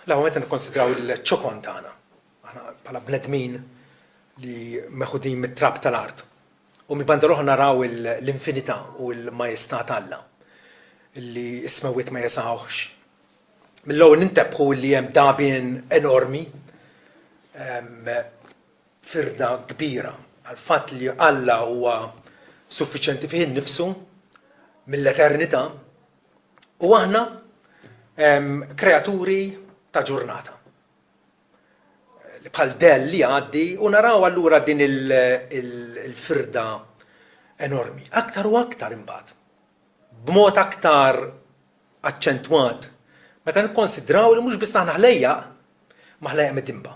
L-ewwel meta nikkonsidraw il-ċokon tagħna, aħna bħala bnedmin li meħudin mit-trab tal-art. U mill-banda l-oħra naraw l-infinità u l-majestà t'Alla li s-smewwiet ma jesgħuhx. Mill-ewwel nintebħu li hemm dagħbien enormi, firda kbira għall-fatt li Alla huwa suffiċjenti fih innifsu mill-eternità u aħna kreaturi ta' ġurnata. Li bħal dell li jgħaddi u naraw allura din il-firda enormi. Aktar u aktar imbagħad, b'mod aktar aċċentwat meta nikkonsidraw li mhux biss aħna ħlejjaq, ma ħlejjaq midinba.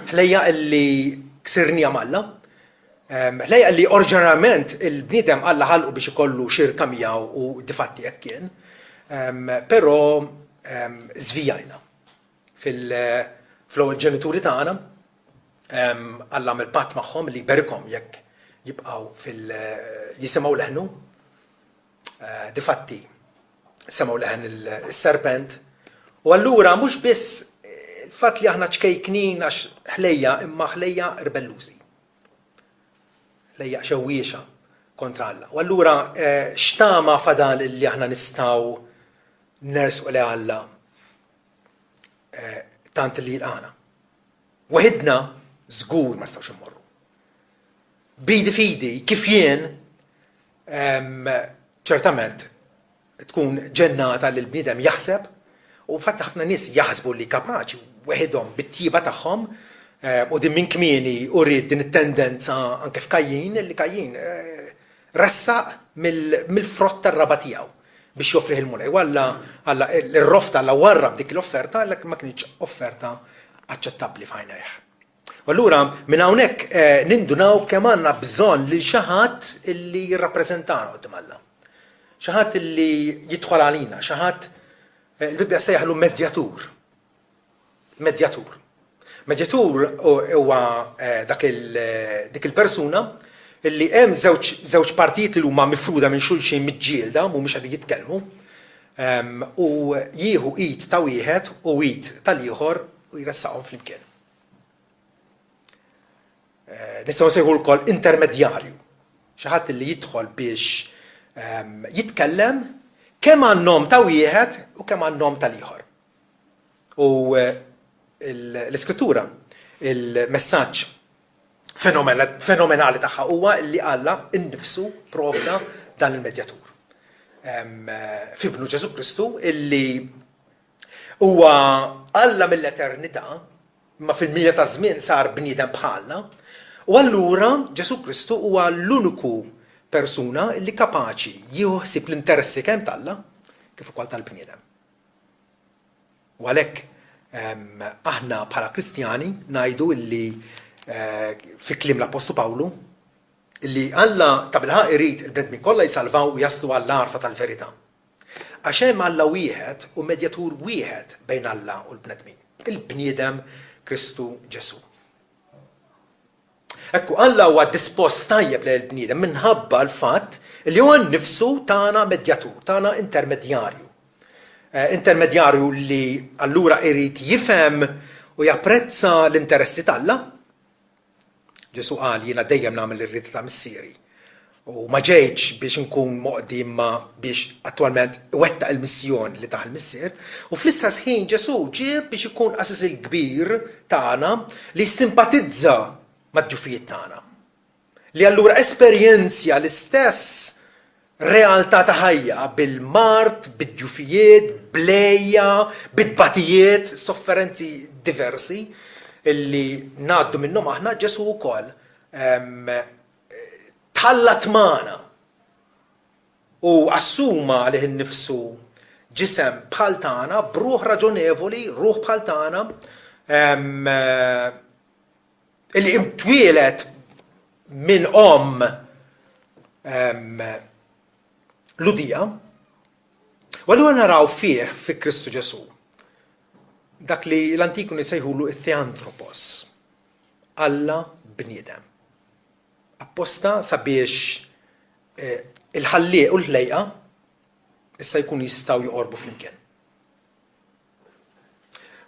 Ħlejjaq li ksirniha m'Alla, ħlejjaq li oriġinarjament il-bniedem Alla ħalqu biex ikollu xirka miegħu u difatti hekk kien, però żvijajna fil-ewwel ġenituri tagħna, Alla għamel patt magħhom li jberikhom jekk jibqgħu fil jisimgħu leħnu. Difatti, semgħu leħen is-serpent. U allura mhux biss il-fatt li aħna ċkejknin għax ħlejja imma ħlejja rbellużi. Ħlejja xewwiexa kontra Alla. U allura eh, x'tama fadal li aħna nistgħu nersqu le Alla eh, tant li jilqana. Weħidna żgur ma nistgħux immorru. Bidi fidi kif jien ċertament tkun ġennata li l-bniedem jaħseb u fatt ħafna nies jaħsbu li kapaċi weħidhom bit-tjieba tagħhom u din minn kmieni uriet din it-tendenza anke f'Kajjin li Kajjin ressaq mill-frott tar-raba' tiegħu biex joffrih il-Mulej. U Alla, Alla, ir-rof t'Alla warrab dik l-offerta għalhekk ma kinitx offerta aċċettabbli f'għajnejh. U allura minn hawnhekk nindunaw kemm għandna bżonn lil xi ħadd illi jirrappreżentana quddiem Alla. Xi ħadd illi jidħol għalina, xi ħadd il-Bibbja ssejjaħlu medjatur. Medjatur. Medjatur huwa dak il dik il-persuna illi hemm żewġ żewġ partijiet li huma mifruda minn xulxin miġġielda mhumiex qegħdin jitkellmu u jieħu id ta' wieħed u id tal-ieħor u jressaqhom flimkien. Nistgħu nsejħu wkoll intermedjarju, xi ħadd li jidħol biex jitkellem kemm għan-nom ta' wieħed u kemm għan-nom tal-ieħor. U l-Iskrittura, il-messaġġ fenomenali tagħha huwa li Alla nnifsu provda dan il-medjatur. F'Ibnu Ġesù Kristu illi huwa Alla mill-eternità, imma fil-milja taż-żmien sar bniedem bħalna, u allura Ġesù Kristu huwa l-uniku persuna li kapaċi jieħu ħsieb l-interessi kemm t'Alla kif ukoll tal-bniedem. U għalhekk aħna bħala Kristjani ngħidu illi fi kliem l-Appostlu Pawlu illi Alla tabilħaqq irid il-bnedmin kollha jsalvaw u jaslu għall-għarfa tal-verità. Għax hemm Alla wieħed u medjatur wieħed bejn Alla u l-bnedmin, il-bniedem Kristu Ġesù. Ekku, Alla huwa dispost tajjeb lejn il-bniedem minħabba l-fatt li huwa nnifsu tana medjatur, tana intermedjarju. Eh, intermedjarju li allura irid jifhem u japprezza l-interessi t'Alla, Ġesù qal, Jiena dejjem nagħmel ir-rieda ta' Missieri. U ma ġejtx biex inkun moqdi imma biex attwalment iwettaq il-missjoni li tah il-Missier. U fl-istess ħin Ġesù ġie biex ikun qassis il-kbir tagħna li jissimpatizza mad-djufijiet tagħna. Li allura esperjenzja l-istess realtà ta' ħajja bil-mard, bid-djufijiet, bl-għeja, bit-tbatijiet, sofferenzi diversi illi ngħaddu minnhom aħna, Ġesù wkoll tħallat magħna u assuma għalih innifsu ġisem bħal tagħna, b'ruħ raġonevoli, ruħ bħal tagħna, Illi twieled minn omm Lhudija, u allura naraw fih fi Kristu Ġesù dak li l-antik kienu jsejħulu it-theanthropos, Alla bniedem. Apposta sabiex eh, il-ħallieq u l-ħlejqa issa jkunu jistgħu joqorbu flimkien.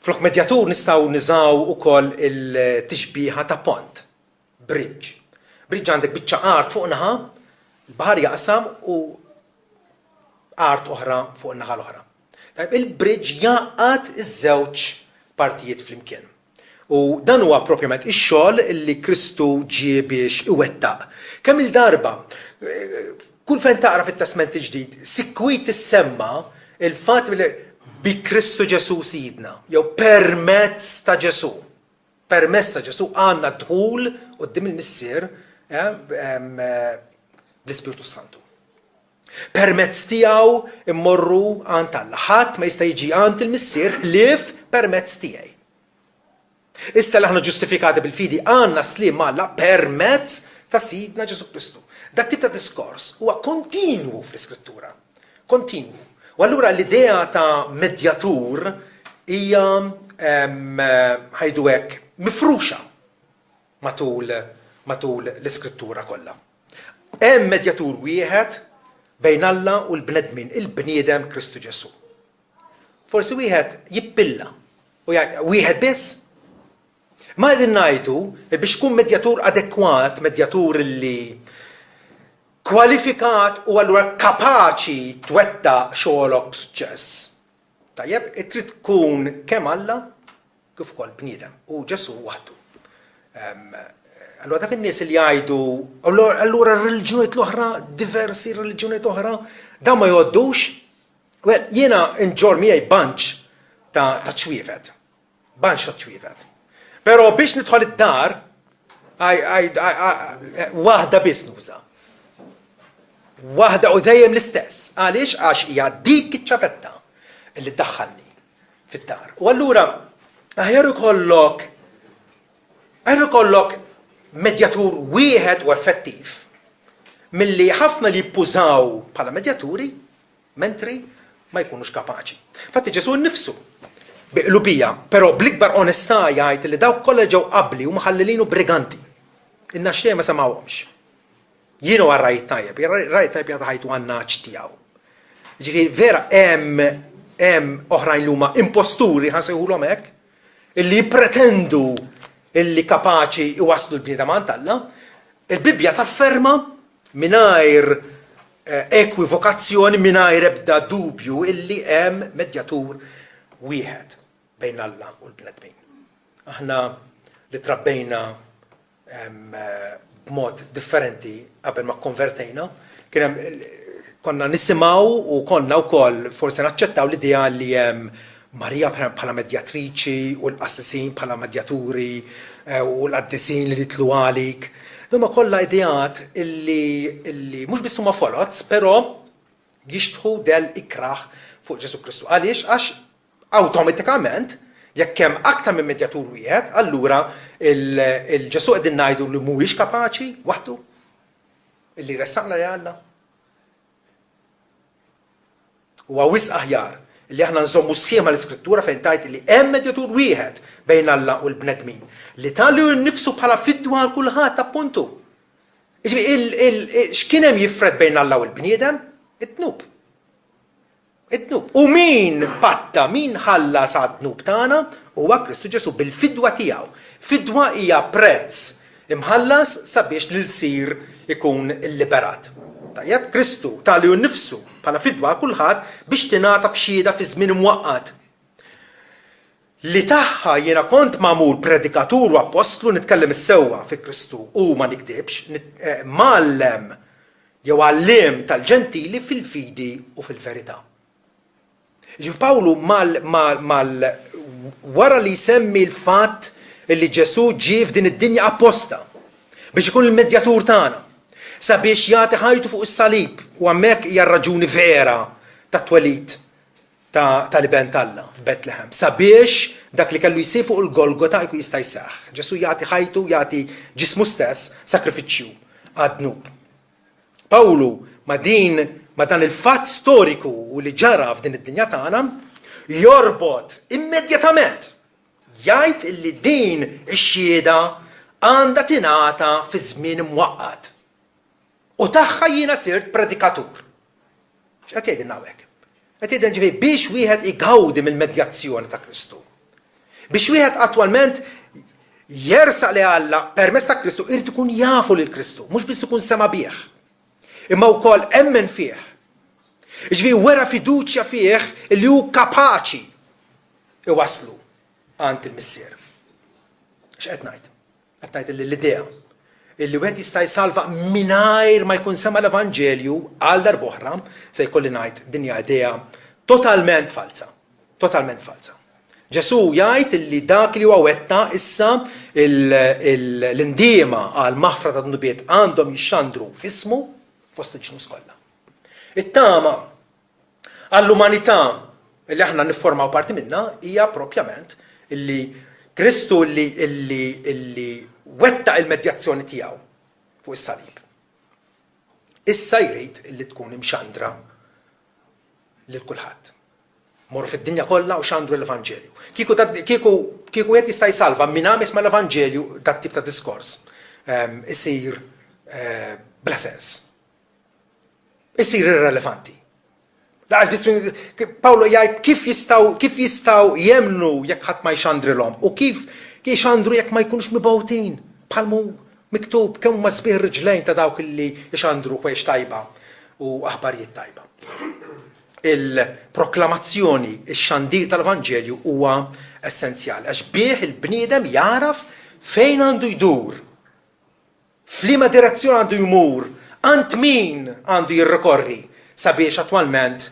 Flok medjatur nistgħu niżaw ukoll il-tixbiha ta' pont, bridge. Bridge għandek biċċa art fuq naħa, il-baħar jaqsam u art oħra fuq in-naħa l-oħra. Tajjeb, il-bridge jgħaqqad iż-żewġ partijiet flimkien. U dan huwa propjament ix-xogħol li Kristu ġie biex iwettaq. Kemm-il darba, kull fejn taqra fit-Testment il-Ġdid, sikwit issemma l-fatt li bi Kristu Ġesù Sidna, jew permezz ta' Ġesù. Permezz ta' Ġesù għandna d-dħul quddiem il-Missier bl-Ispirtu s-Santu. Permezz tiegħu mmorru għand Alla. Ħadd ma jista' jiġi għand il-Missier ħlief permezz tiegħi. Issa li aħna ġustifikati bil-fidi għandna sliem ma' Alla permezz ta' Sidna Ġesù Kristu. Dat tip ta' diskors huwa kontinwu fl-Iskrittura. Kontinwu. U allura l-idea ta' medjatur hija ħajdu hekk mifruxa matul matul l-Iskrittura kollha. Hemm medjatur wieħed bejn Alla u l-bnedmin, il-bniedem Kristu Ġesù. Forsi wieħed jippilla u jgħid, wieħed biss? Ma qegħdin ngħidu li biex tkun medjatur adekwat, medjatur li kwalifikat u allura kapaċi twettaq xogħolok b'suċċess. Tajjeb, trid tkun kemm Alla kif ukoll bniedem, u Ġesù waħdu. Allura dak in-nies li jgħidu, allura r-reliġjonijiet l-oħra, diversi reliġjonijiet oħra, dan ma jgħoddux? Well, jiena nġorr miegħi bunch ta' ċwievet. Bunch ta' ċwievet. Però biex nidħol id-dar, waħda biss nuża. Waħda u dejjem l-istess. Għaliex? Għax hija dik iċ-ċavetta li ddaħħalni fid-dar. U allura aħjar ikollok aħjar ikollok medjatur wieħed u effettiv milli ħafna li jippużaw bħala medjaturi mentri ma jkunux kapaċi. Fatti Ġesù nnifsu bi qlubija, però bl-ikbar onestà jgħid li dawk kollha li ġew qabli huma ħallelin u briganti. In-naxxej ma semgħuhomx. Jien huwa r-ragħaj it-tajjeb, ir-ragħaj it-tajjeb jagħti ħajtu għan-nagħaġ tiegħu. Ġifieri vera hemm hemm oħrajn li huma imposturi ħa nsejħulhom hekk, illi jippretendu illi kapaċi jwasslu l-bniedem għand Alla. Il-Bibbja tafferma mingħajr eh, ekwivokazzjoni, mingħajr ebda dubju illi hemm medjatur wieħed bejn Alla u l-bnedmin. Aħna li trabbejna b'mod differenti qabel ma kkonvertejna, kien hemm konna nisimgħu u konna wkoll forsi naċċettaw l-idea li hemm Marija bħala medjatriċi u l-qassisin bħala medjaturi eh, u l-qaddisin li jitlu għalik. Dawn kollha ideat illi, illi mhux biss huma foloz, però jixtħu del ikrah fuq Ġesu Kristu. Għaliex? Għax Awtomatikament, jekk hemm aktar minn medjatur wieħed, allura il-Ġesù qegħdin ngħidu li mhuwiex kapaċi waħdu illi jressaqna lejn Alla. Huwa wisq aħjar li aħna nżommu sħiħ mal-Iskrittura fejn tgħid li hemm medjatur wieħed bejn Alla u l-bnedmin, li ta lilu nnifsu bħala fidwa għal kulħadd appuntu. Jiġifieri x'kien hemm jifred bejn Alla u l-bniedem? Id-dnub. Id-dnub. U min patta, min ħallas għad-dnub tagħna? Huwa Kristu Ġesù bil-fidwa tiegħu. Fidwa hija prezz imħallas sabiex l-ilsir ikun illiberat. Tajjeb, Kristu ta lilu nnifsu bħala fidwa għal kulħadd biex tingħata b'xhieda fi żmien imwaqqat. Li tagħha jiena kont magħmul predikatur u appostlu nitkellem is-sewwa fi Kristu u ma nigdibx, mgħallem jew għalliem tal-Ġentili fil-fidi u fil-verità. Jiġifieri Pawlu mal, mal, mal, wara li jsemmi l-fatt li Ġesù ġie f'din id-dinja apposta biex ikun il-medjatur tagħna, sabiex jagħti ħajtu fuq is-salib, u hemmhekk hija r-raġuni vera tat-twelid ta' tal-Iben t'Alla f'Betlehem, sabiex dak li kellu jsir fuq il-Golgota jkun jista' jseħħ. Ġesù jagħti ħajtu, jagħti ġismu stess sagrifiċċju għad-dnub. Pawlu ma' din ma' dan il-fatt storiku u li ġara f'din id-dinja tagħna jorbot immedjatament jgħid illi din ix-xhieda għandha tingħata fi żmien imwaqqat. U tagħha jiena sirt predikatur. X'qed jgħidilna hawnhekk? Qed jgħidilna ġifieri biex wieħed igawdi mill-medjazzjoni ta' Kristu. Biex wieħed attwalment jersaq lejn Alla permezz ta' Kristu irid ikun jafu lil Kristu, mhux biss ikun sema' bih, imma wkoll emmen fih. Jiġifieri wera fiduċja fih li hu kapaċi iwasslu għand il-Missier. X'qed ngħid? Qed ngħid li l-idea illi wieħed jista' jsalva mingħajr ma jkun sema' l-Evanġelju għal darb'oħra, se jkolli ngħid din hija idea totalment falza. Totalment falza. Ġesù jgħid illi dak li huwa wettaq issa l-indiema għal maħfra ta' dnubiet għandhom jixxandru f'ismu fost il-ġnus kollha. It-tama għall-umanità li aħna nifformaw parti minnha hija propjament illi Kristu illi illi illi wettaq il-medjazzjoni tiegħu fuq is-salib. Issa jrid illi tkun imxandra lil kulħadd. Morru fid-dinja kollha u xandru l-Evanġelju. Kieku kieku kieku wieħed jista' jsalva mingħajr ma jisma' l-Evanġelju dat-tip ta' diskors ehm, isir eh, bla sens. Isir irrelevanti. Laqas biss Pawlu jgħid kif jistgħu kif jistgħu jemnu jekk ħadd ma jxandrilhom u kif jxandru jekk ma jkunux mibgħutin bħal miktub kemm huma sbieħ riġlejn ta' dawk li jxandru ħwejjeġ tajba u aħbarijiet tajba. Il-proklamazzjoni, ix-xandir tal-Evanġelju huwa essenzjali għax bih il-bniedem jagħraf fejn għandu jdur, f'liema direzzjoni għandu jmur, għand min għandu jirrikorri sabiex attwalment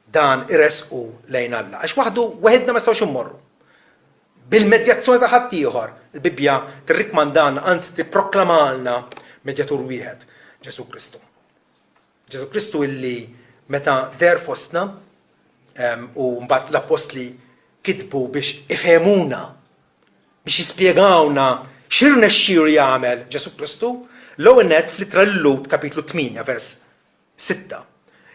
dan iressqu lejn Alla. Għax waħdu weħidna ma nistgħux immorru. Bil-medjazzjoni ta' ħaddieħor, il-Bibbja tirrikmandalna, anzi tipproklamalna medjatur wieħed, Ġesù Kristu. Ġesù Kristu illi meta deher fostna u mbagħad l-appostli kitbu biex ifehmuna, biex jispjegawna x'irnexxielu jagħmel Ġesù Kristu, l-ewwel nett fl-ittra lil-Lhud kapitlu 8 vers 6.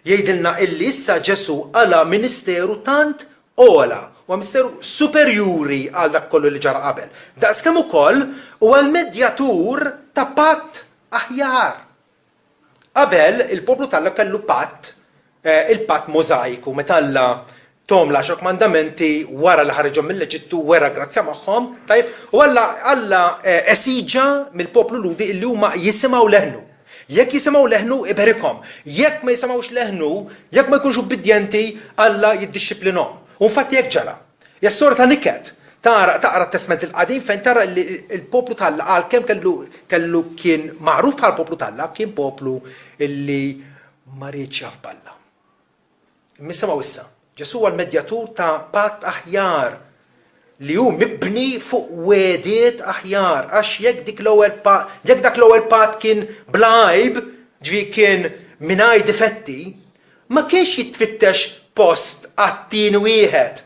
Jgħidilna illi issa Ġesù qala' ministeru tant ogħla, huwa misteru superjuri għal dak kollu li ġara qabel, daqskemm ukoll huwa l-medjatur ta' patt aħjar. Qabel, il-poplu t'Alla kellu patt, il-patt Mosaiku, meta Alla tahom l-Għaxar Kmandamenti wara li ħariġhom mill-Eġittu, wera grazzja magħhom, tajjeb, u Alla Alla esiġa mill-poplu Lhudi illi huma jisimgħu leħnu. Jekk jisimgħu leħnu, iberikhom. Jekk ma jisimgħux leħnu, jekk ma jkunux ubbidjenti, Alla jiddixxiplinhom. U infatti hekk ġara. Hija storja ta' niket. Tara, taqra t-Testment il-Qadim fejn tara li l-poplu t'Alla għalkemm kellu kellu kien magħruf bħala poplu t'Alla, kien poplu li ma riedx jaf b'Alla. Imma nisimgħu issa, Ġesù huwa l-medjatur ta' patt aħjar li hu mibni fuq wegħdiet aħjar għax jekk dik l-ewwel jekk dak l-ewwel patt kien bla għajb, ġifieri kien mingħajr difetti, Ma kienx jitfittex post għat-tieni wieħed.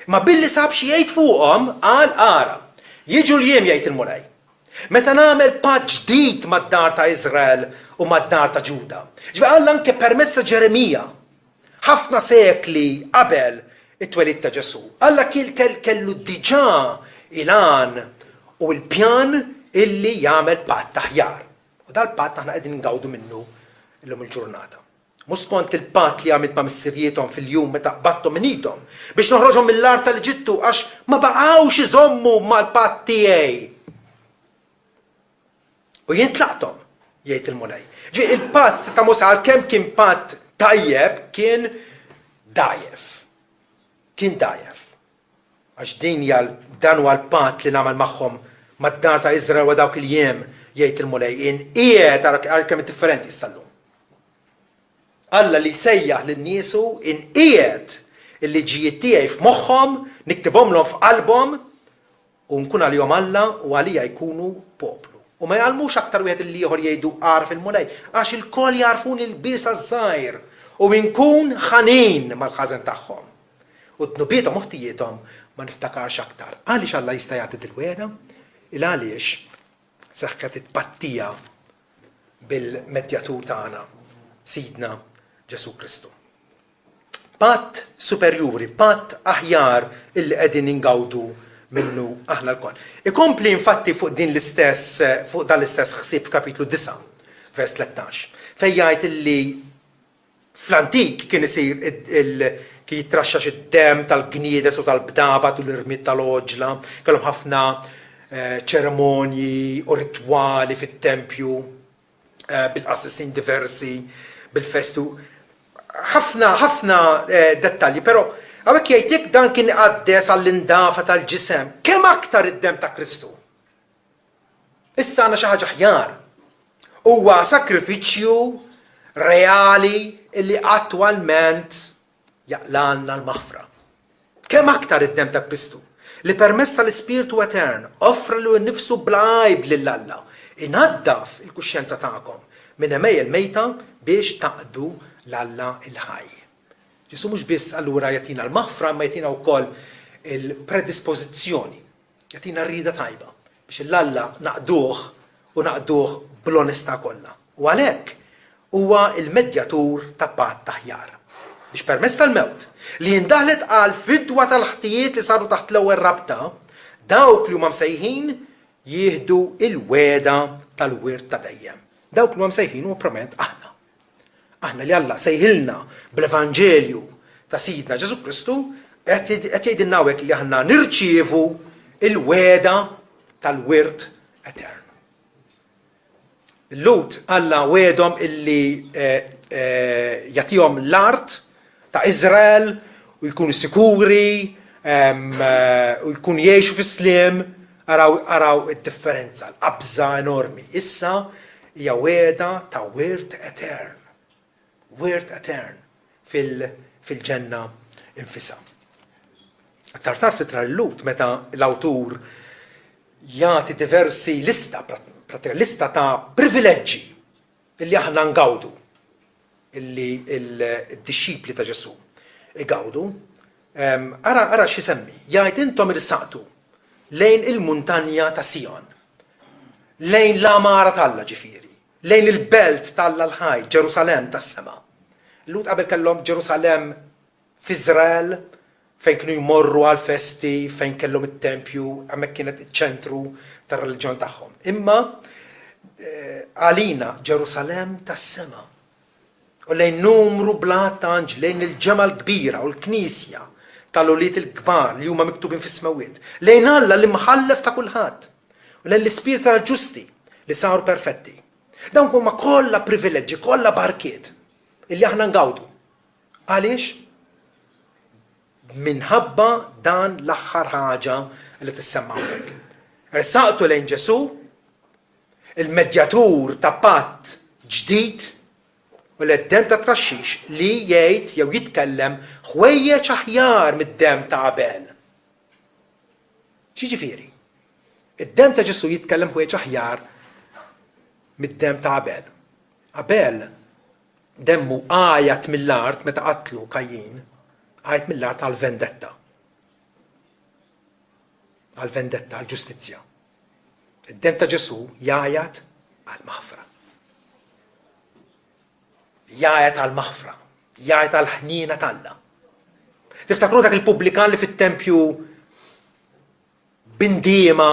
Imma billi sab xi jgħid fuqhom, qal, Ara, jiġu l-jiem, jgħid il-Mulej, meta nagħmel patt ġdid mad-dar ta' Iżrael u mad-dar ta' Ġuda. Ġifieri Alla anke permezz ta' Ġeremija, ħafna sekli qabel it-twelid ta' Ġesù, Alla kien kellu diġà il-għan u l-pjan illi jagħmel patt aħjar. U dal-patt aħna qegħdin ingawdu minnu llum il-ġurnata. Mhux skont il-patt li għamilt ma' missirijiethom fil-jum meta qbadthom minn idhom, biex noħroġhom mill-art tal-Eġittu, għax ma baqgħux iżommu mal-patt tiegħi. U jien tlaqthom, jgħid il-Mulej. Ġi il-patt ta' Mosè għalkemm kien patt tajjeb, kien dgħajjef. Kien dgħajjef. Għax din hija dan huwa l-patt li nagħmel magħhom, mad-dar ta' Iżrael wara dawk il-jiem, jgħid il-Mulej, inqiegħed, ara kemm differenti issa llum. Alla li jsejjaħ lil niesu, inqiegħed il-liġijiet tiegħi f'moħħhom, niktibhomlhom f'qalbhom, U nkun għalihom Alla u għalija jkunu poplu. U ma jgħallmux aktar wieħed lill-ieħor jgħidu, 'Agħraf il-Mulej', għax ilkoll jagħrfuni l-kbir saż-żgħir, u inkun ħanin mal-ħażen tagħhom. U dnubiethom u ħtijiethom ma niftakarx aktar. Għaliex Alla jista' jagħti dil-wegħda? Il-għaliex seħħet it-tpattija bil-Medjatur tagħna, Sidna Ġesù Kristu. Patt superjuri, patt aħjar illi qegħdin ingawdu minnu aħna lkoll. Ikompli infatti fuq din l-istess fuq dan l-istess ħsieb f'kapitlu 9, vers 13, fejn jgħid illi fl-antik kien isir il Kien jitraxxax id-demm tal-gniedes u tal-bdaba tul l-irmied tal-għoġla, kellhom ħafna ċerimonji u ritwali fit-tempju bil-qassisin diversi, bil-festi u ħafna ħafna dettalji, però hawnhekk jgħid jekk dan kien iqaddes għall-indafa tal-ġisem, kemm aktar id-demm ta' Kristu? Issa għandna xi ħaġa aħjar. Huwa sagrifiċċju reali li attwalment jaqlalna l-maħfra. Kemm aktar id-demm ta' Kristu, li permezz tal-Ispirtu etern offra lilu nnifsu bla għajb lil Alla, inaddaf il-kuxjenza tagħkom minn għemejjel mejta biex taqdu 'l Alla l-ħaj. Ġesù mhux biss allura jagħtina l-maħfra imma jagħtina wkoll il-predispożizzjoni Jagħtina r-rieda tajba biex 'l Alla naqduh u naqduh bl-onestà kollha. U għalhekk huwa l-medjatur ta' patt aħjar, biex permezz tal-mewt, li indaħlet għall-fidwa tal-ħtijiet li saru taħt l-ewwel rabta, dawk li huma msejħin jieħdu l-wegħda tal-wirt ta' dejjem. Dawk li huma msejħin huma proprjament aħna. Aħna li Alla sejħilna bl-Evanġelju ta' Sidna Ġesù Kristu, qed jgħidilna hawnhekk li aħna nirċievu l-wegħda tal-wirt etern. Il-Lhud Alla wegħedhom illi eh, eh, jagħtihom l-art ta' Iżrael u jkunu sikuri eh, u jkunu jgħixu fis-sliem araw araw id-differenza, l-qabża enormi. Issa Hija wegħda ta' wirt etern, wirt etern fil-ġenna nfisha. Aktar tard fl-ittra lil-Lhud meta l-awtur jagħti diversi lista, pratika lista ta' privileġġi illi aħna ngawdu, illi d-dixxipli ta' Ġesù igawdu, ara ara x'isemmi, jgħid intom irsaqtu lejn il-muntanja ta' Sijon, lejn l-għamara t'Alla ġifieri, lejn il-belt t'Alla l-ħaj, Ġerusalemm tas-sema. Il-Lhud qabel kellhom Ġerusalemm f'Iżrael fejn kienu jmorru għall-festi, fejn kellhom it-tempju, hemmhekk kienet iċ-ċentru tar-reliġjon tagħhom. Imma għalina Ġerusalemm tas-sema. U lejn numru bla għadd ta' anġli, lejn il-ġemgħa l-kbira u l-knisja tal-ulied il-kbar li huma miktubin fis-smewwiet, lejn Alla l-Imħallef ta' kulħadd, u lejn l-ispirti tal-ġusti li saru perfetti. Dawn huma kollha privileġġi, kollha barkiet illi aħna ngawdu. Għaliex? Minħabba dan l-aħħar ħaġa li tissemma hawnhekk. Ersaqtu lejn Ġesù, il-medjatur ta' patt ġdid u l-demm ta' traxxix li jgħid jew jitkellem ħwejjeġ aħjar mid-demm ta' Abel. X'jiġifieri? Id-demm ta' Ġesù jitkellem ħwejjeġ aħjar mid-demm ta' Abel. Abel demmu għajat mill-art meta qatlu Kajjin, għajat mill-art għal vendetta. Għal vendetta, għal ġustizzja. Id-demm ta' Ġesù jgħajat għal maħfra. Jgħajat għal maħfra, jgħajat għal ħniena t'Alla. Tiftakru dak il-pubblikan li fit-tempju bindiema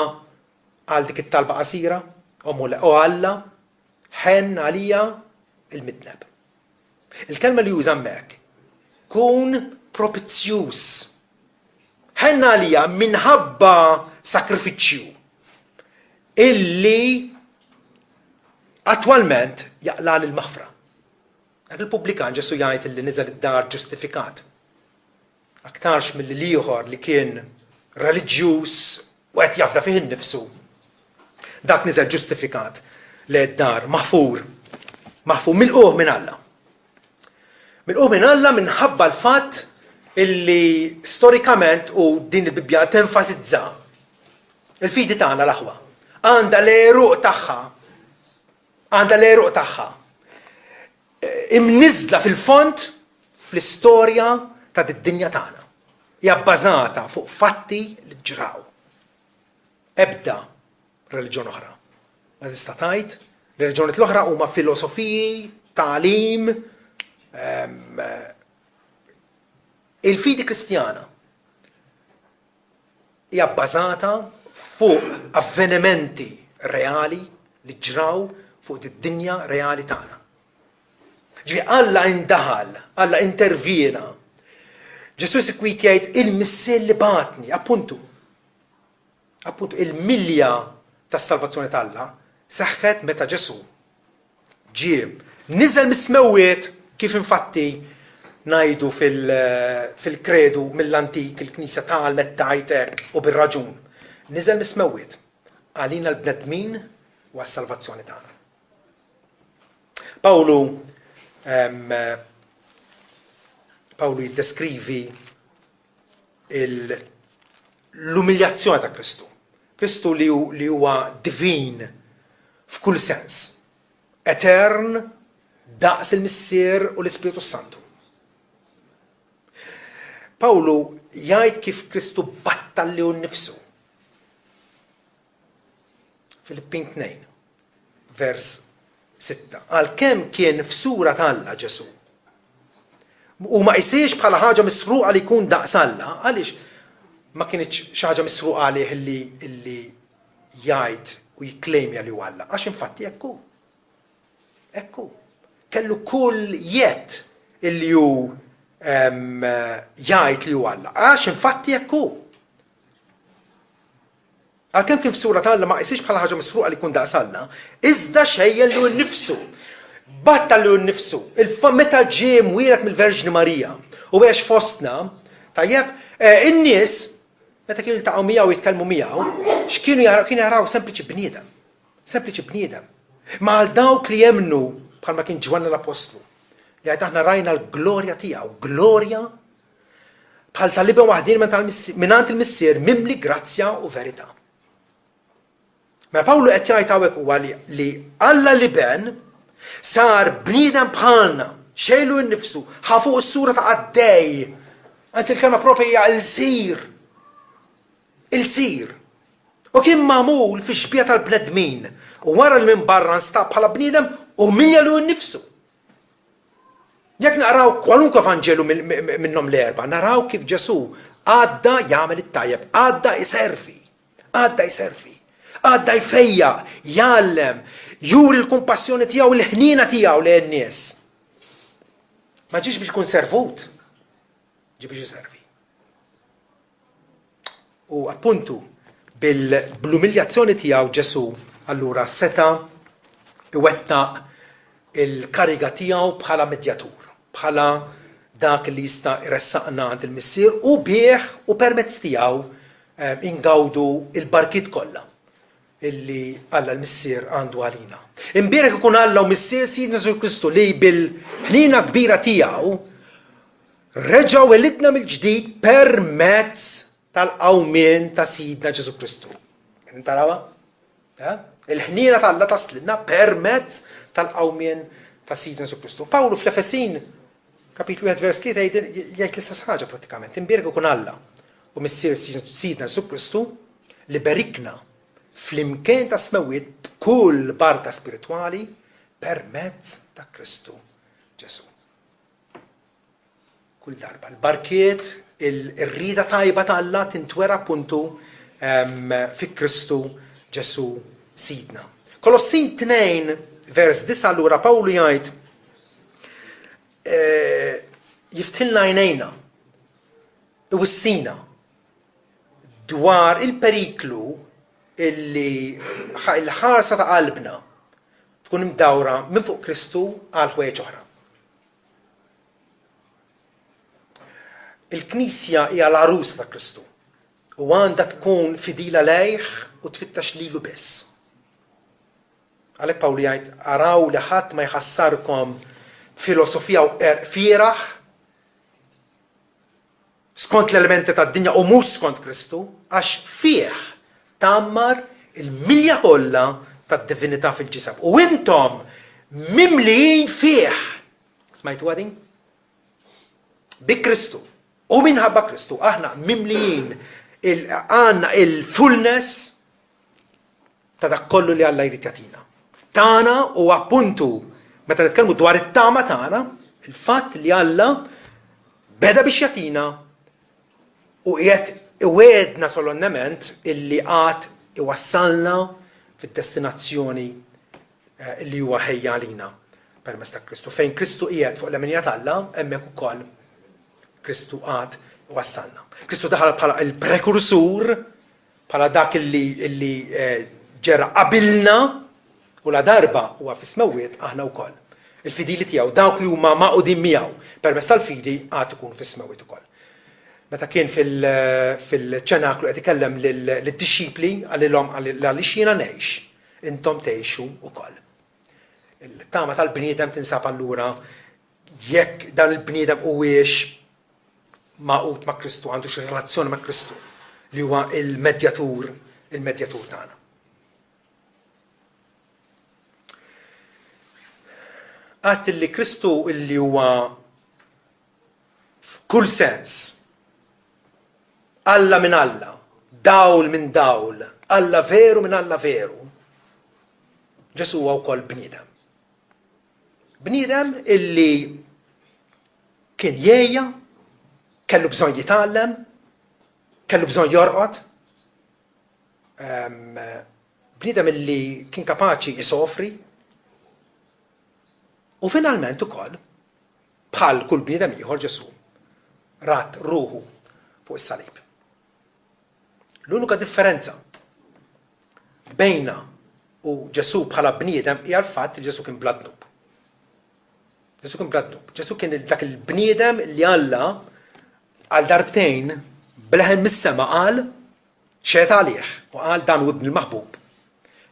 għal dik it-talba qasira? O Alla, Ħenn għalija il-midneb. Il-kelma li juża hemmhekk, kun propizzjuż. Ħenn għalija minħabba sakrifiċċju illi attwalment jaqlagħli l-maħfra. Dak il-pubblikan Ġesù jgħid illi niżel id-dar ġustifikat. Aktarx milli l-ieħor li kien reliġjuż u qed jafda fih innifsu. Dak niżel ġustifikat lejn id-dar, maħfur, maħfur, milqugħ minn Alla. Milqugħ minn Alla minħabba l-fatt illi storikament u din il-Bibbja tenfasizza il-fidi tagħna l-aħwa għandha l-għeruq tagħha għandha l-għeruq tagħha imniżżla fil-fond fl-istorja ta' did-dinja tagħna. Hija bbażata fuq fatti li ġraw. Ebda reliġjon oħra ma tista' tgħid li reliġjonijiet l-oħra huma filosofiji, tagħlim, ehm, il-fidi Kristjana hija bbażata fuq avvenimenti reali li ġraw fuq id-dinja reali tagħna. Ġifieri Alla indaħal, Alla interviena. Ġesù sikwit jgħid il-Missier li bagħatni, appuntu. Appuntu, il-milja tas-salvazzjoni t'Alla seħħet meta Ġesù ġie niżel mis-smewwiet kif infatti ngħidu fil-kredu mill-antik il-Knisja tgħallmet tgħid hekk u bir-raġun. Niżel mis-smewwiet għalina l-bnedmin u għas-salvazzjoni tagħna. Pawlu Pawlu jiddeskrivi l-umiljazzjoni ta' Kristu. Kristu li huwa divin f'kull sens, etern daqs il-Missier u l-Ispirtu Santu. Pawlu jgħid kif Kristu battal lilu nnifsu. Filippin 2, vers 6. Għalkemm kien f'sura t'Alla Ġesù, u ma qisiex bħala ħaġa misruqa li jkun daqs Alla, għaliex ma kinitx xi ħaġa misruqa għalih li li jgħid u jikklejmja li hu Alla, għax infatti hekk hu. Hekk hu. Kellu kull jedd illi hu jgħid li hu Alla, għax infatti hekk hu. Għalkemm kien f'sura ta' Alla ma qisiex bħala ħaġa misruqa li jkun daqs Alla, iżda xejjen lilu nnifsu. Battal lilu nnifsu. Il-fa meta ġie mwieled mill-Verġni Marija u għex fostna, tajjeb, eh, in-nies meta kienu jiltaqgħu miegħu jitkellmu miegħu, x'kienu jaraw? Kienu jaraw sempliċi bniedem. Sempliċi bniedem. Ma għal dawk li jemmnu bħalma kien Ġwanni l-Appostlu, jgħid aħna rajna l-glorja tiegħu, glorja Bħal tal-Iben waħdieni mingħand il-Missier mimli grazzja u verità. Mela Pawlu qed jgħid hawnhekk huwa li, li Alla l-Iben sar bniedem bħalna, xejlu nnifsu, ħa fuq is-sura ta' qaddej. Anzi l-kelma propja hija ilsir. Ilsir. U kien magħmul fi xbieha tal-bnedmin u wara li minn barra nstab bħala bniedem umilja lilu nnifsu. Jekk naqraw kwalunkwe Vanġelu minnhom l-erbgħa, naraw kif Ġesù għadda jagħmel it-tajjeb, għadda jservi, għadda jservi, għadda jfejjaq, jgħallem, juri l-kumpassjoni tiegħu, il-ħniena tiegħu lejn nies. Ma ġiex biex ikun servut, ġie biex iservi. U appuntu, bl-umiljazzjoni tiegħu Ġesù allura seta' iwettaq il-kariga tiegħu bħala medjatur, bħala dak li jista' jressaqna għand il-Missier u bih u permezz tiegħu ingawdu l-barkiet kollha illi Alla l-Missier għandu għalina. Imbierek ikun Alla u Missier Sidna Ġesù Kristu li bil-ħniena kbira tiegħu reġa' welidna mill-ġdid permezz tal-qawmien ta' Sidna Ġesù Kristu. Qegħdin tarawha? Eh? Il-ħniena t'Alla taslilna permezz tal-qawmien ta' Sidna Ġesù Kristu. Pawlu fl-Efesin kapitlu 1 vers 3 jgħid l-istess ħaġa prattikament. Imbierek ikun Alla u Missier Sidna Ġesù Kristu li berikna fl-imkien tas-smewwiet b'kull barka spiritwali permezz ta' Kristu Ġesù. Kull darba l-barkiet, ir-rieda tajba ta' Alla tintwera appuntu fi Kristu Ġesù Sidna. Kolossin 2 vers 9 allura Pawlu jgħid eh, jiftħilna għajnejna, iwissina dwar il-periklu illi il-ħarsa ta' qalbna tkun imdawra minn fuq Kristu għal ħwejjeġ oħra. Il-Knisja hija l-għarusa ta' Kristu u għandha tkun fidila lejh u tfittex lilu biss. Għalhekk Pawlu jgħid araw li ħadd ma jħassarkom b'filosofija u qerq fieragħ skont l-elementi tad-dinja u mhux skont Kristu, għax fih tgħammar il-milja kollha tad-divinità fil-ġisem. U intom mimlijin fih. Smajtuha din? Bi Kristu. U minħabba Kristu aħna mimlijin għandna il-fullness ta' dak kollu li Alla jrid jagħtina. Tagħna u appuntu meta nitkellmu dwar it-tama tagħna, il-fatt li Alla beda biex jagħtina u qiegħed iwegħedna solennement illi għad iwassalna fid-destinazzjoni eh, li huwa ħejja għalina permezz ta' Kristu. Fejn Kristu qiegħed fuq l-eminja t'Alla, hemmhekk ukoll. Kristu għad iwassalna. Kristu daħal bħala l-prekursur, bħala dak illi, illi eh, ġera qabilna u la darba huwa fis-smewwiet aħna wkoll. Il-fidili tiegħu, dawk li huma magħqudin miegħu permezz tal-fidi għad ikun fis-smewwiet ukoll. Meta kien fil-ċenaklu qed ikellem lid-dixxipli qalilhom għaliex jiena ngħix, intom tgħixu wkoll. Il-tama tal-bniedem tinsab allura jekk dan il-bniedem huwiex magħqud ma' Kristu, għandu xi relazzjoni ma' Kristu li huwa il-medjatur, il-medjatur tagħna. Għadt li Kristu illi huwa f'kull sens Alla minn Alla, dawl minn dawl, Alla veru minn Alla veru, Ġesù huwa wkoll bniedem. Bniedem illi kien jgħejja, kellu bżonn jitgħallem, kellu bżonn jorqod, ehm, bniedem illi kien kapaċi jisofri u finalment ukoll bħal kull bniedem ieħor Ġesù rat ruħu fuq is-salib. L-unika differenza bejna u Ġesù bħala bniedem hija l-fatt li Ġesù kien bla dnub. Ġesù kien bla dnub. Ġesù kien dak il-bniedem li Alla għal darbtejn bleħen mis-sema qal xehed għalih u qal dan hu ibni l-maħbub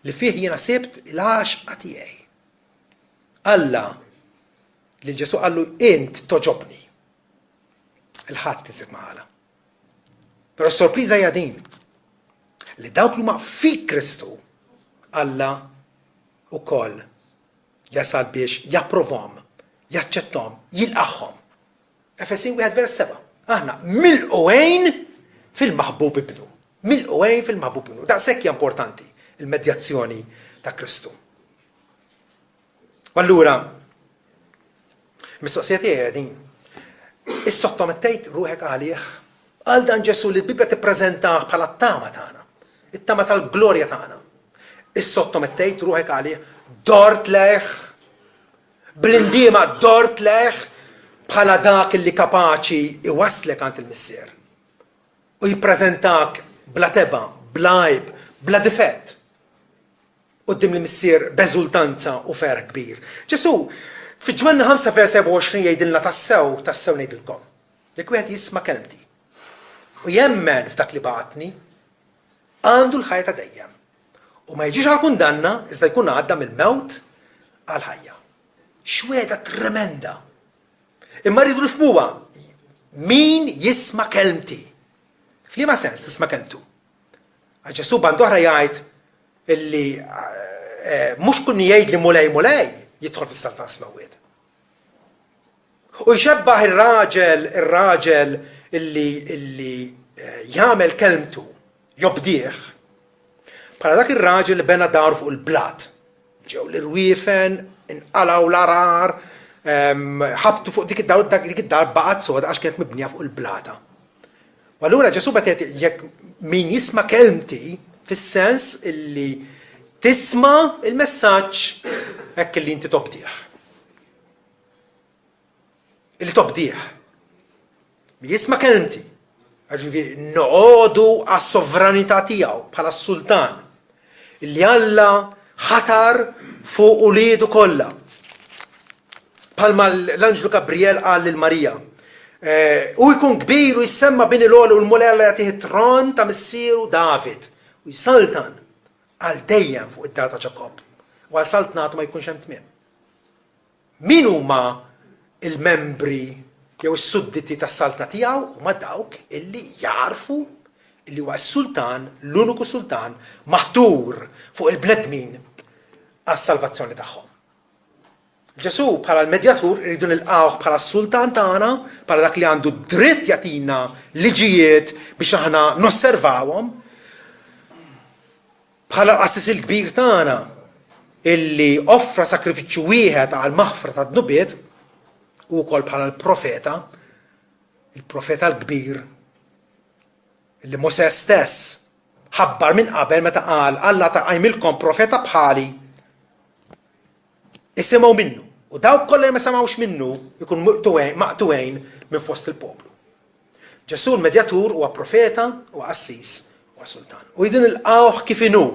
li fih jiena sibt il-għaxqa tiegħi. Alla lil Ġesù qallu int togħġobni. Il-ħadd iżjed ma qalha. Però s-sorpriża hija din li dawk li huma fi Kristu Alla wkoll jasal biex japprovhom, jaċċetthom, jilqagħhom. Efesin wieħed vers 7. Aħna milqugħin fil-maħbub ibnu. Milqugħin fil-maħbub ibnu. Daqshekk hija importanti il-medjazzjoni ta' Kristu. U allura, mistoqsija tiegħi din. Issottomettejt ruħek għalih għal dan Ġesù li l-Bibbja tippreżentah bħala t-tama tagħna, it-tama tal-glorja tagħna. Issottomettejt ruħek għalih, dort lejh, bl-indiema dort lejh bħala dak li kapaċi iwaslek għand il-Missier. U jippreżentak bla teba, bla għajb, bla difett. Quddiem l-Missier b'eżultanza u ferħ kbir. Ġesù, fi Ġwanni 5 vers 24 jgħidilna tassew, tassew ngħidilkom, jekk wieħed jisma' kelmti u jemmen f'dak li bagħatni, għandu l-ħajja ta' dejjem u ma jiġix għall-kundanna iżda jkun għadda mill-mewt għall-ħajja. X'wegħda tremenda! Imma rridu nifhmuha min jisma' kelmti. F'liema sens tisma' kelmtu? Għax Ġesù band'oħra jgħid illi mhux kull min jgħidli Mulej, Mulej jidħol fis-Saltna tas-Smewwiet. U jxebbaħ ir-raġel, ir-raġel illi illi jagħmel kelmtu, jobdih, bħala dak ir-raġel li bena daru fuq il-blat. Ġew l-irwiefen, inqalgħu l-għarar, ħabtu fuq dik id-dar, dik id-dar baqgħet soda għax kienet mibnija fuq il-blata. U allura Ġesù beda jgħid jekk min jisma' kelmti fis-sens illi tisma' il-messaġġ hekk illi inti tobdih. Illi tobdih. Min jisma' kelmti, ġifieri noqogħdu għas-sovranità tiegħu bħala s-sultan illi Alla ħatar fuq uliedu kollha. Bħalma l-anġlu Gabriel qal lil Marija, eh, u jkun kbir u jissemma bin il-għoli u l-Mulej Alla jagħtih it-tron ta' missieru David u jsaltan għal dejjem fuq id-dar ta' Ġakobb u għal saltnatu ma jkunx hemm tmiem. Min huma l-membri jew is-sudditi tas-saltna tiegħu? Huma dawk illi jagħrfu illi huwa s-sultan, l-uniku sultan maħtur fuq il-bnedmin għas-salvazzjoni tagħhom. Ġesù bħala l-medjatur irridu nilqgħuh bħala s-sultan tagħna, bħala dak li għandu dritt jagħtina liġijiet biex aħna nosservawhom, bħala l-qassis il-kbir tagħna illi offra sakrifiċċju wieħed għal maħfra ta' dnubiet u wkoll bħala l-profeta, il-profeta l-kbir li Mosè stess ħabbar minn qabel meta qal Alla ta' qajmilkom profeta bħali isimgħu minnu. U dawk kollha li ma semgħux minnu jkunu maqtugħin minn fost il-poplu. Ġesù l-medjatur huwa profeta, huwa qassis, huwa sultan. U jridu nilqgħuh kif inhu.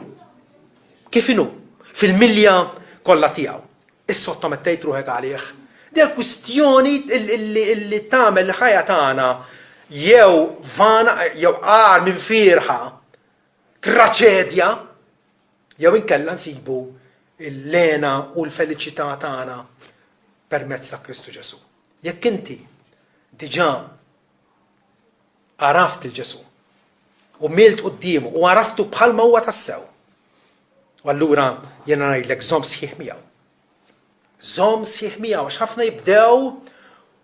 Kif inhu. Fil-milja kollha tiegħu. Issottomettejt ruħek għalih? Din hija kwistjoni li tagħmel il-ħajja tagħna jew vana jew agħar minn fierħa, traċedja, jew inkella nsibu l-hena u l-feliċità tagħna permezz ta' Kristu Ġesù. Jekk inti diġà għaraft lil Ġesù u milt quddiemu u għaraftu bħalma huwa tassew, u allura jiena ngħidlek żomm sħiħ miegħu. Żomm sħiħ miegħu għax ħafna jibdew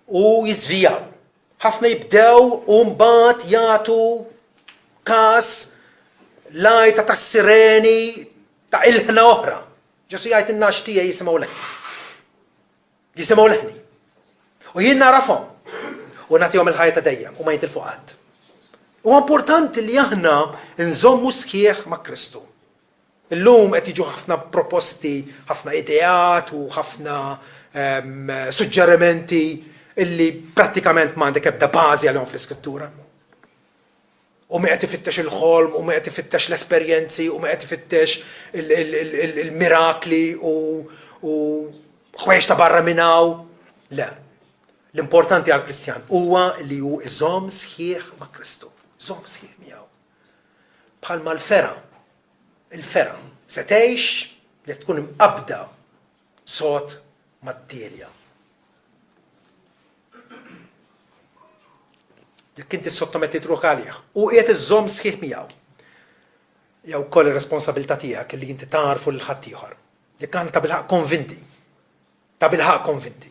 u jiżvijaw. Ħafna jibdew u mbagħad jagħtu każ l-għajta tas-sireni ta' ilħna oħra. Ġesù jgħid in-nagħaġ tiegħi jisimgħu leħni. Jisimgħu leħni. U jien nagħrafhom u nagħtihom il-ħajja ta' dejjem u ma jintilfu qatt. Huwa importanti li aħna nżommu sħiħ ma' Kristu. Illum qed jiġu ħafna proposti, ħafna ideat u ħafna ehm, suġġerimenti illi prattikament m'għandek ebda bażi għalihom fl-Iskrittura. U min qed ifittex il-ħolm, u min qed ifittex l-esperjenzi, u min qed ifittex il-mirakli u ħwejjeġ ta' barra minn hawn. Le. L-importanti għall-Kristjan huwa li hu iżomm sħiħ ma' Kristu. Żomm sħiħ miegħu. Bħalma l-fergħa, il-fergħa se tgħix jekk tkun imqabbda sod mad-dielja. Jekk inti ssottomettit ruħek għalih u qiegħed iżżomm sħiħ miegħu, hija wkoll ir-responsabilità tiegħek li inti tagħrfu lil ħaddieħor. Jekk aħna tabilħaqq konvinti, tabilħaqq konvinti,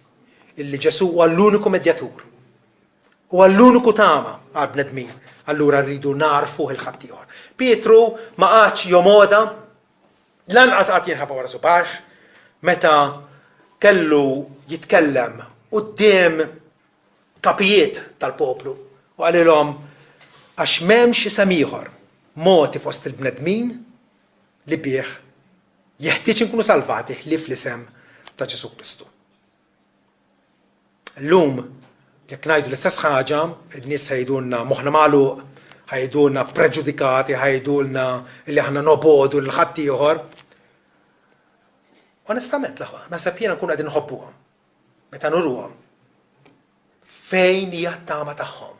illi Ġesù huwa l-uniku medjatur, huwa l-uniku tama għall-bnedmin, allura rridu nagħrfuh il ħaddieħor. Pietru ma qagħadx jomoda, lanqas qagħad jinħeba wara subgħajh meta kellu jitkellem quddiem kapijiet tal-poplu u qalilhom, Għax m'hemmx isem ieħor mogħti fost il-bnedmin li bih jeħtieġ inkunu salvati ħlief l-isem ta' Ġesù Kristu. Illum, jekk ngħidu l-istess ħaġa, in-nies se jgħidulna moħħna magħluq, ħa jgħidulna preġudikati, ħa jgħidulna li aħna nobogħdu lil ħaddieħor. Onestament, l-aħwa, naħseb jiena nkunu qegħdin nħobbuhom meta nuruhom fejn hija t-tama tagħhom.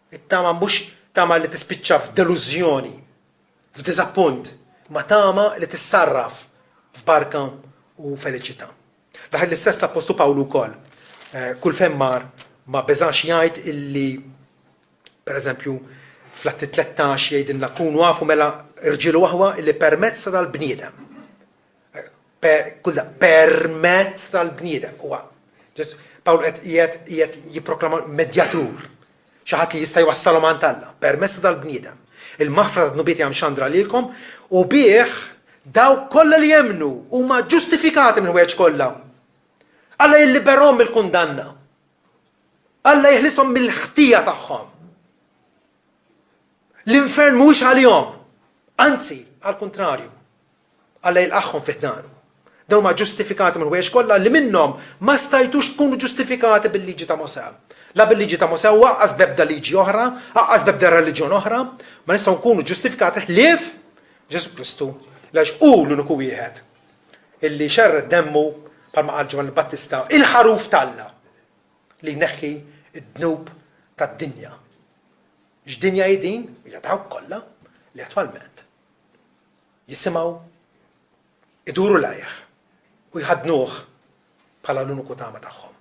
It-tama mhux tama li tispiċċa f'delużjoni, f'diżappunt, ma tama li tissarraf f'barka u feliċità. Daħal l-istess l-Appostlu Pawlu wkoll. Eh, kull fejn mar ma beżax jgħid illi pereżempju fl-Atti 13 jgħidilna kunu għafu mela irġiel u aħwa illi permezz ta' dal-bniedem. Eh, per, kull da, permezz tal-bniedem huwa. Pawlu qed qiegħed jipproklama medjatur Xi ħadd li jista' jwassalhom għand Alla, permezz ta' dal-bniedem. Il-maħfra ta' dnubiet hija mxandra lilkom, u bih dawk kollha li jemmnu huma ġustifikati mill-ħwejjeġ kollha. Alla jilliberhom mill-kundanna. Alla jeħlishom mill-ħtija tagħhom. L-infern mhuwiex għalihom, anzi, għall-kuntrarju. Alla jilqagħhom fi ħdanu. Dawn huma ġustifikati mill-ħwejjeġ kollha li minnhom ma stajtux tkunu ġustifikati bil-liġi ta' Mosè. La bil-liġi ta' Mosè u aqqas b'ebda liġi oħra, aqqas b'ebda reliġjon oħra, ma nistgħu nkunu ġustifikati ħlief Ġesù Kristu, għax hu l-uniku wieħed illi xerred demmu bħalma qal Ġwanni Battista, il-ħaruf t'Alla li jneħħi d-dnub tad-dinja. X'dinja hi din? Hija dawk kollha li attwalment jisimgħu, iduru lejh u jħaddnuh bħala l-uniku tama tagħhom.